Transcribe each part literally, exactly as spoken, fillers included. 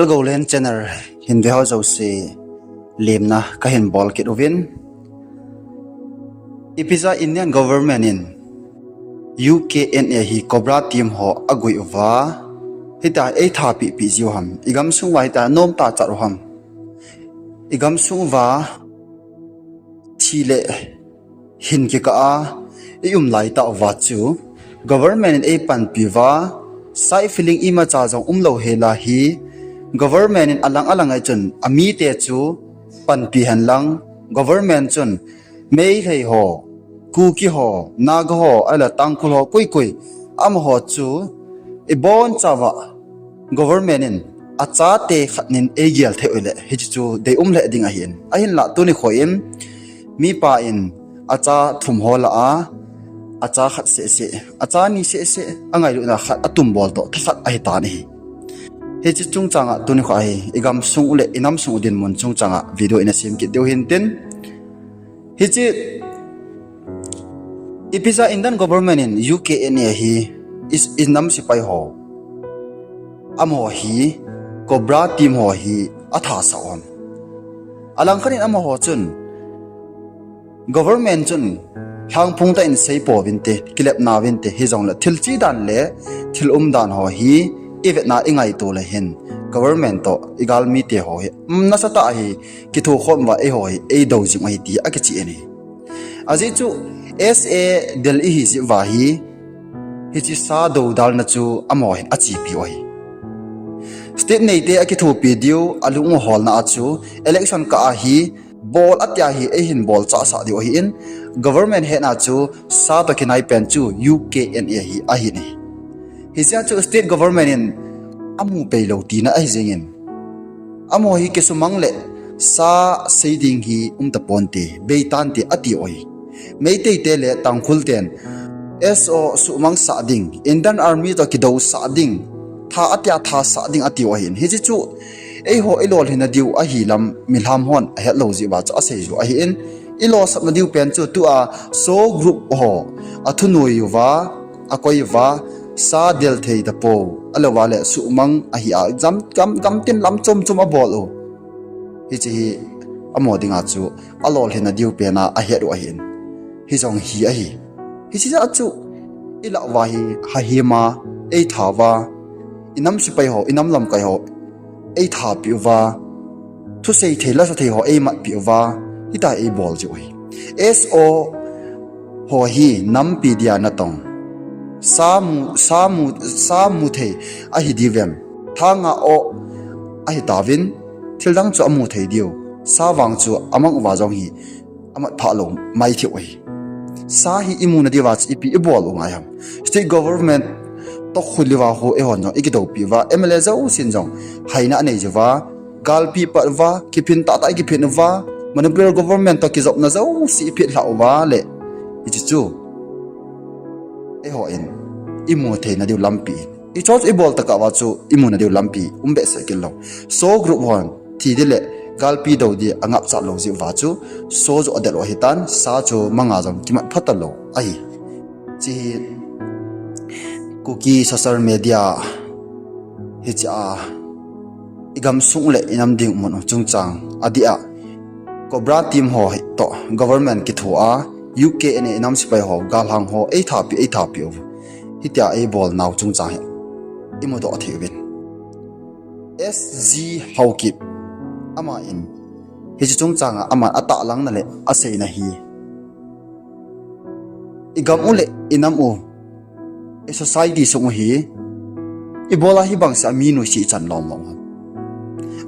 Golden Channel hin ve ho jouse lemna kahin bol kit uvin. Ipi jeh a Indian government in U K N A hi Cobra team ho agui uva, hitia eitha pehpeh jiu ham? Igamsung uva hitia nomtah chat u ham? Igamsung uva thi le hin kikah a ium laitah uva chu government in eipanpi uva, side feeling imacha jong umlou hela hi government in alang alang a chun amite chu panpi henlang, government chun Meitei ho, Kuki ho, Naga ho, ahilou Tangkhul ho, koikoi amaho chu ibonchauva government in achate khat nin eigel thei uleh hiche chu deium lheh ding ahin. Ahinlah tuni khoin mipa in acha thum ho lah a, acha khat sehseh, acha ni sehseh, angailutna khat atumbol toh thakhat ahitan ahi. Hiche chungchanga tuni kho ahi, igamsung u le inamsung u dinmun chungchanga video ina sem kit diu hintin. Hiche ipi jeh a Indian government in U K N A hi inam sepai ho, amaho hi Cobra team ho hi athasah u ham? Alangkhat in amaho chun government chun lhangphong tah in seipouvinte, kilepnauvinte, hijongle thil che dan le thil umdan ho hi ivetna ingaito le hin government toh igalmite ho hi nasatah hi kithokhom uva eiho hi eidou jing u ahi ti akichen ahi. Ajeh chu S A del ihi jeh uva hi hiche sa doudalna chu amaho hin achepi u ahi. State neite akithopi diu, alung u holna a chu election kah a hi bol atia hi eihin bolchahsah diu ahin, government hetna chu sa toh kinaipen chu U K N A hi ahin ahi. Hijeh a chu state government in amu peilou tina ahi jengin, amaho hi kisumang le sa sei ding hi umtaponte, beitante atiu ahi. Meiteite le Tangkhul ten S O suhmangsah ding, Indian Army toh kidousah ding, tha atia thasah ding atiu ahin. Hiche chu eiho ilolhinna diu ahi lam milham hon ahetlou jeh uva chu aseiyu ahin, ilolsapna diu pen chu tua SoO group ho athunoi uva, akoi uva, sa del thei tapou, ahilouva le suhmang ahi a, gamtin lam chom chom abol u. Hiche hi amaho dinga chu alolhinna diu pena ahet u ahin. Hijong hi ahi. Hiche jeh a chu ilah uva hi, hahima eitha uva, inam sepai ho, inam lamkai ho eithapi uva, thusei thei, lasa thei ho eimatpi uva, hitia eibol jiu ahi. S O ho hi nampi dia natong, sa mu, sa mu, sa mu thei ahi diuvem? Thanga o ahitauvin, thildang chu amu thei diu, sa vang chu amang uva jong hi amat phah lou maithei u ahi. Sa hi imuna diuva chu ipi ibol u ngai ham? State government toh khut uva khu eihon jong ikidoupi uva, M L A jousen jong haina anei jiuva, galpi pat uva, kiphin tahtah ikiphin uva, Manipur government toh kijopna jouse iphetlhah uva le, hiche chu eihon imu theina diu lampi, ichol ibol tokah uva chu imuna diu lampi um behseh kit lou. SoO group hon thi di le galpi dou di angapcha lou jeh uva chu SoO joh adel u ahitan, sa chu manga jong kimat phatalou ahi. Hiche hi Kuki social media hiche a igamsung le inam dinmun chungchang adeh a Cobra team ho hi toh government kitho a, U K N A inam sepai ho, galhang ho eithapi, eithapi u, hitia eibolnau chungchang hi imudoh thei uvin. S G Haokip, aman hiche chungchanga aman atahlangna le aseina hi, igam u le inam u, i society sung u hi ibola hibang seh a mi nuisat ichan lom lom ham?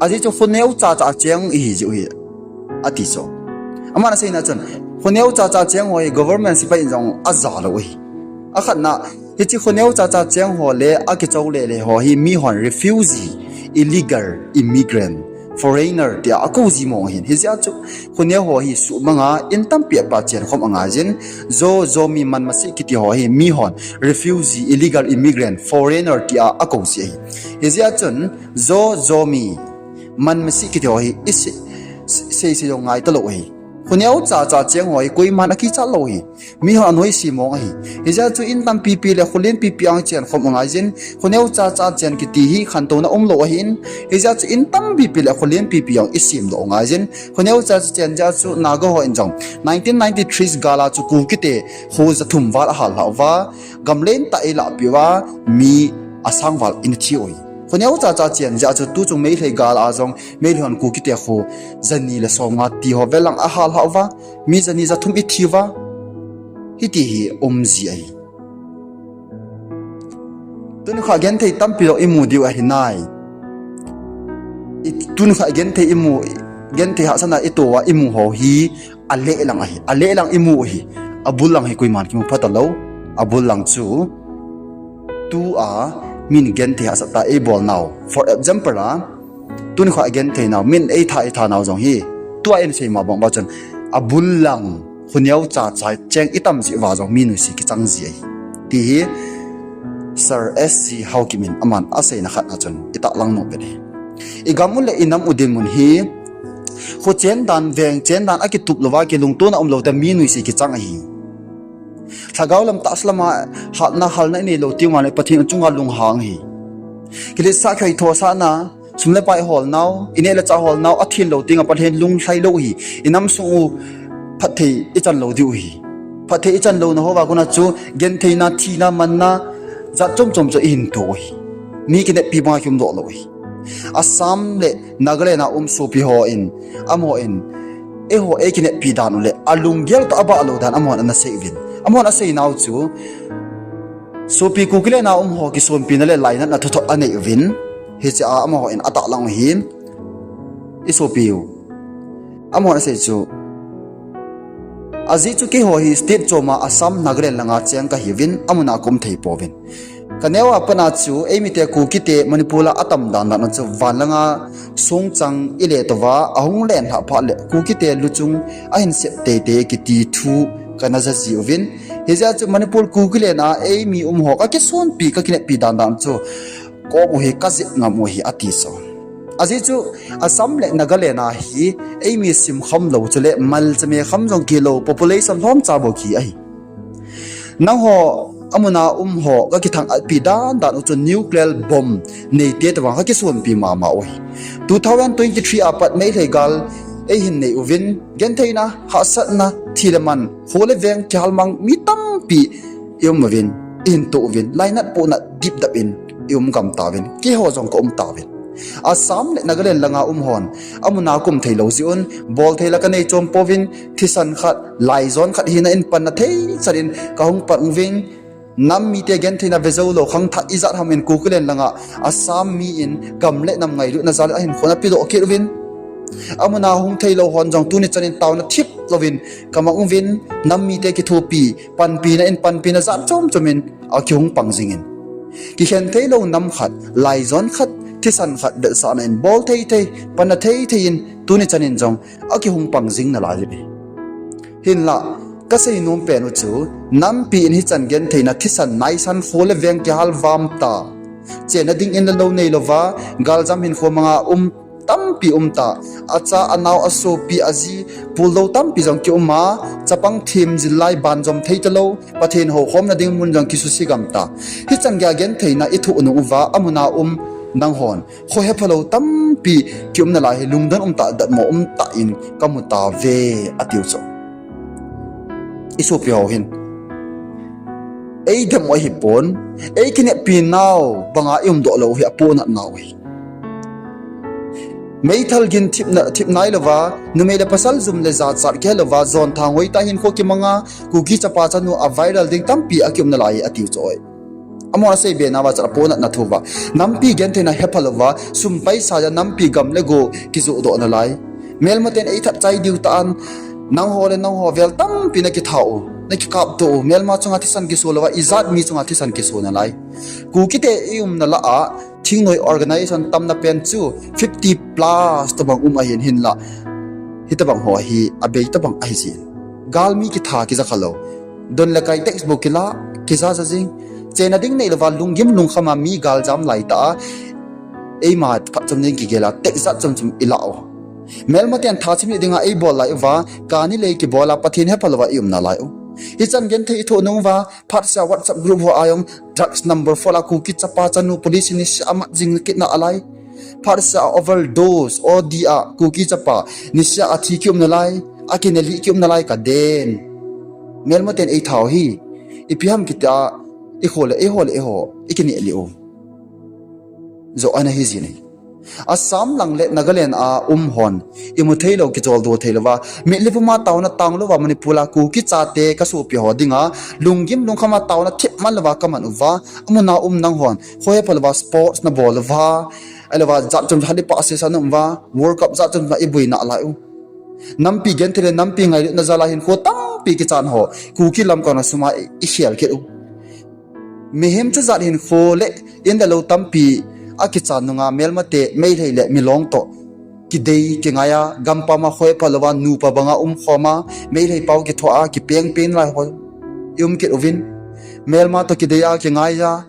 Ajeh chu khoneo chacha cheng ihi jiu hi, ati chu. Aman aseina chun, khoneo chacha cheng ho hi government sepai in jong aja lou ahi. Akhatna, hiche khoneo chacha cheng ho le akichou lele ho hi mihon refugee, illegal immigrant, foreigner tia akou ji mong ahin. Hijeh a chu khoneo ho hi suhmanga in tampi apa chenkhom angaiyin, Zo, Zomi, Manmasi kiti ho hi mihon refugee, illegal immigrant, foreigner tia akou ji ahi. Hijeh a chun Zo, Zomi, Manmasi kiti ho hi isei, sei sei jong ngai talou ahi. Khoneo chacha cheng ho hi koiman akichat lou hi. Mihon anoi simong ahi. Hijeh chun in tampipi le kholen pipi a cheng khom angaijin, khoneo chacha cheng kiti hi khantouna umlou ahin. Hijeh chun in tampipi le kholen pipi a isim lou angaijin, khoneo chacha cheng jeh chun Naga hon jong nineteen ninety-three gal a chu Kukite kho jathum val ahal lhah uva, gamlen tah eilahpeh uva, mi asang val in thi u ahi. Khoneo chacha cheng jeh chun tuchung Meitei gal a jong Meitei hon Kukite kho jani le somnga ti ho vel lang ahal lhah uva, mi jani jathum ithi uva, hiti hi umji ahi. Tunikho genthei tampi lou imu diu ahi nai. Tunikho genthei imu, genthei hahsatna itoh uva imu ho hi aleh lang ahi. Aleh lang imu ahi. Abul lang hi koiman kimu phatalou. Abul lang chu tua min genthei hahsatna eibolnau, for example a, tunikho genthei nau, min eitha eitha nau jong hi, tua in seima bang uva chun, abul lang khoneo chacha cheng itam jeh uva jong mi nuisat kichang ji ahi, ti hi Sir S G Haokip in aman aseina khat a chun itahlang nom pen ahi. Igam u le inam u dinmun hi, kho chen dan, veng chen dan akitup louva kilungtona umlou te mi nuisat kichang ahi. Lhagao lam tahsa lama hatna halna inei lou teng uva le Pathen chunga lunghang ahi. Kiletsah khoithosahna, sum le pai holnau, ineh le chah holnau athin lou tenga Pathen lunglhai lou ahi. Inam sung u phatthei ichan lou diu ahi. Phatthei ichan louna hoa kona chu gentheina, thina, manna, jat chom chom chu ihin to u ahi. Mi kineppi banga kiumdoh lou ahi. Assam le Nagaland a um sopi hon, amahon, eiho eikineppi dan u le alunggel toh abah lou dan amahon ana sei uvin. Amahon aseinau chu, sopi Kukiland a um ho kisonpina le lainatna thuthot anei uvin. Hichea amahon atahlang u ahi. Isopiu, amahon asei chu, ajeh chu keiho hi state choma Assam, Nagaland langa cheng kahiuvin, amun a kaum thei pouvin. Kaneo a pat a chu eimite Kukite Manipur a atam dan dan u chu van langa songchang ilet uva ahung lenlhah phat le Kukite luchung ahin sep teitei kiti thu kana jaji uvin. Hijeh chun Manipur Kukiland a eimi um ho kakisonpi, kakineppi dan dan chu kop u hi kajep ngam u ahi, ati chu. Ajeh chu Assam le Nagaland a hi eimi simkham lou chule malchame kham jong kilou, population lhomcha bou ki ahi. Nangho amun a um ho kakithang-atpi dan dan u chu nuclear bomb neite tobang kakisonpi mama u ahi. Two thousand twenty-three a pat Meitei gal eihin nei uvin, gentheina, hahsatna, thi le man, kho le veng kihalmang mi tampi ium uvin, ihin to uvin, lainat pohnat dipdap in ium gam tauvin, keiho jong kaum tauvin. Assam le Nagaland langa um hon amun a kaum thei lou jeh un, bolthei la kanei chom pouvin, thisan khat, laijon khat hina in panna thei chan in kahung pan uvin, nam mite gentheina ve jou lou khangthah ijat ham in Kukiland langa Assam mi in gam le nam ngailutna jal in ahinkhon apedoh kit uvin. Amun a hung thei lou hon jong tuni chan in taona thip louvin kamang uvin, nam mite kithopi, panpina in panpina jat chom chom in akihung pang jingin, kikhen thei lou nam khat, laijon khat, thisan khat vetsahna in bol thei thei, panna thei thei in tuni chan in jong akihung pang jing nalai uve. Hinla, kasei nom pen u chu, nampi in hichan gentheina thisan naisan, kho le veng kihal vam ta, chenna ding in le lou neilouva, galjam hinkho manga um tampi um ta, acha, anao, asopi, aji, puldou tampi jong kium a, chapang thim jil lai banjom thei talou, Pathen houkhomna ding mun jong kisuse gam ta. Hichan geiya gentheina ithoh nung uva, amun a um nanghon kho hephalou tampi kium nalai hi lungdon umtah, datmo umtah in kamu tauve, atiu chu. Isopi ho hin eidem u ahipon, eikineppi nau banga iumdoh lou hi apohnat nau ahi. Meithal gin thip nailouva, numei le pasal jum le jachat kihelouva, jonthang hoitah hinkho kimanga, Kuki chapa chanu a viral ding tampi akium nalai atiu chu oi. Amahon aseibe nauva chu apohnatna thuva, nampi gentheina hephalouva, sum paisa a nampi gam le go kijohdoh nalai. Melmaten eithat chai diu tan, nangho le nangho vel tampi nakitha u, nakikapto u, melma chunga thisan kiso louva, ijat mi chunga thisan kiso nalai. Kukite iumna lah a thingnoi organization tamna pen chu fifty plus tobang um ahin, hinla hitobang ho hi abei tobang ahijin, galmi kitha kijakha lou, don le kai textbook kila, kija ja jing, chenna ding neilouva lunggim lungkhama mi galjam laitah a, eima phatchom ding kigel a tekjat chomchom ilah u. Melmaten tha chimna dinga eibol lai uva, kani lei kibola Pathen hepha louva i um nalai u. Hichan genthei i thoh nung uva, phatseh a WhatsApp group ho a jong drugs number four a Kuki chapa chanu police in niseh a amat jing kit nalai. Phatseh a overdose, O D a Kuki chapa niseh a thi ki um nalai, akinelih ki um nalai kaden. Melmaten eitha u hi, ipi ham kiti a, i kho le, eiho le, eiho, i kinelih u. Jo ana hi jin e. Assam lang le Nagaland a um hon, imu theilou, kicholdo theilouva, mitlhi puma taona tang louva Manipur a Kuki chate kasopi ho dinga, lunggim lungkham a taona thip man louva kaman uva, amun a um nang hon, kho hepha louva sports nabol uva, ahilouva jat chom hali pa se sa num uva, World Cup jat chom na i bui nalai u. Nampi genthei le nampi ngailutna jal a hinkho tampi kichan ho, Kuki lamkai a sum a i, i khel kit u. Mihem chujat hinkho le in le lou tampi akichan nunga melmate Meitei le Milong toh kidei kingai a, gampam a kho hepha louva nupa banga umkhom a, Meitei pao kithoh a, kipeng peng lai ho i um kit uvin. Melma toh kidei a kingai a,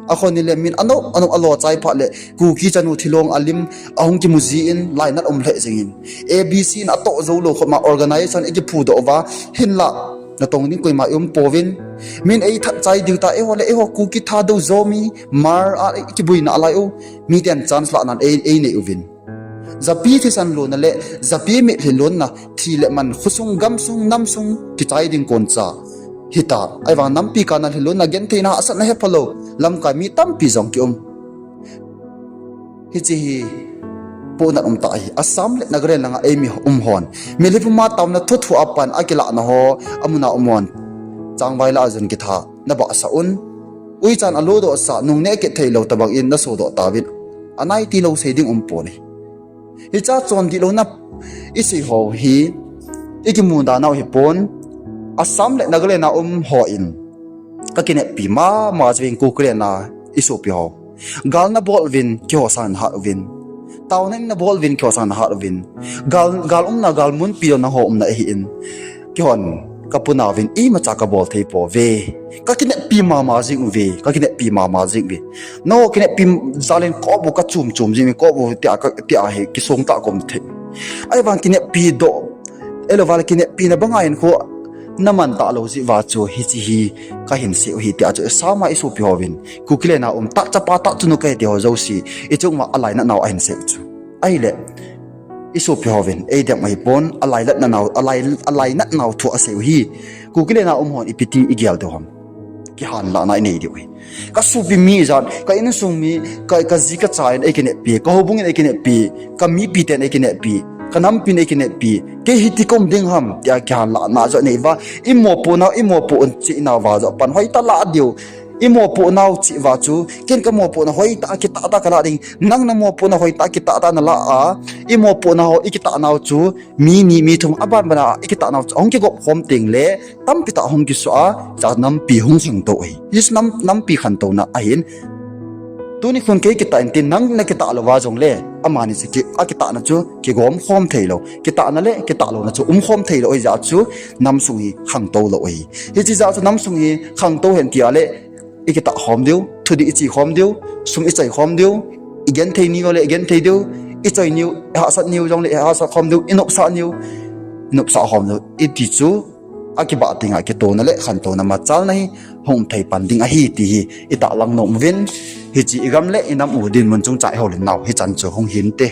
akhon ni le min anop anop alo chai phat le Kuki chanu thilong alim ahung kimu ji in lainat um lheh jing in. A B C in atoh jou lou khop ma organization i kiphudoh uva, hinlah natong ding koima i um pouvin. Min eithat chai diu ta, eiho le eiho Kuki Thadou Zomi Hmar a i kibui nalai u. Miten chance lah nan ei, ei nei uvin. Japi thisan lonna le japi mitlhi lonna, thi le man, khosung, gamsung, namsung kichai ding koncha hita. Ahivang nampi kana lhi lonna gentheina, hahsatna hepha lou lamkai mi tampi jong kium. Hiche hi pohnat um tah ahi. Assam le Nagaland langa eimi um hon, mitlhi puma taona thuthu a pan akilahna ho, amun a um hon, changvai lah a jun kitha nabahsah un. Uichan alodohsah, nungneh kit theilou tobang in nasodoh tauvin, anai tilou sei ding um pon e. Hicha chondihlou na isei ho hi, i kimu dan nau hipon, Assam le Nagaland a um hon kakineppi mama jing Kukiland a i sopi ho. Gal nabol uvin, keiho sangin nahat uvin. Taona in nabol uvin, keiho sangin nahat uvin. Gal, gal umna, gal munpi lou nangho umna ahin, keihon kapu nauvin imacha kabol thei pouve. Kakineppi mama jing uve, kakineppi mama jing uve. Nangho kineppi jal in kop u kachum chum jing uve, kop u tia ka, tia hi kisong tah kaum thei. Ahivang kineppi doh, ahilouva le kineppina banga hinkho naman talou jeh uva chu hiche hi kahin sei u ahi tia chu, Assam a i sopi hovin, Kukiland a um tah chapa tah chanu kahi ti ho jouse, i chung uva alainat nau ahin sei u chu. Ahile, i sopi hovin eidem u ahipon, alailatna nau, alai, alainat nau thu asei u ahi. Kukiland a um hon ipi ti igel diu ham? Kihanlahna inei diu ahi. Kasopi mi ijat, ka insung mi, ka, kaji kacha in eikineppi, kahoubung in eikineppi, kamipiten eikineppi, kanampin eikineppi, kei hiti kaum ding ham tia kihanlahna joh inei uva, imopohnau, imopoh un cheh nauva joh pan hoitah lah diu. Imopohnau cheh uva chu, ken kamopohna hoitah a kitah tah kalah ding, nang namopohna hoitah a kitah tah nalah a, imopohna ho ikitahnau chu, mi ni mi thum aban bana ikitahnau chu ahung kigop khom tengle, tampi tah hung kisoh a, cha nampi hung khangtou ahi. Hiche nam, nampi khantouna ahin. Tuni khun kei kitah intin, nang nakitah louva jongle, amani chu ki, akitahna chu kigom khom theilou, kitahna le kitahlouna chu umkhom theilou ahijeh chu, namsung hi khangtou lou ahi. Hiche jeh chu namsung hi khangtou hen tia le, ikitah khom diu, thudih iche khom diu, sum ichoi khom diu, igenthei niu le igenthei diu, ichoi niu, ihahsat niu jongle ihahsat khom diu, inopsah niu, inopsah khom diu, iti chu akibah tenga kitouna le khantouna machalna hi hung um thei pan ding ahi ti hi itahlang nom uvin, hiche igam le inam u dinmun chungchang ihoulimnau hichan chu hung hinte.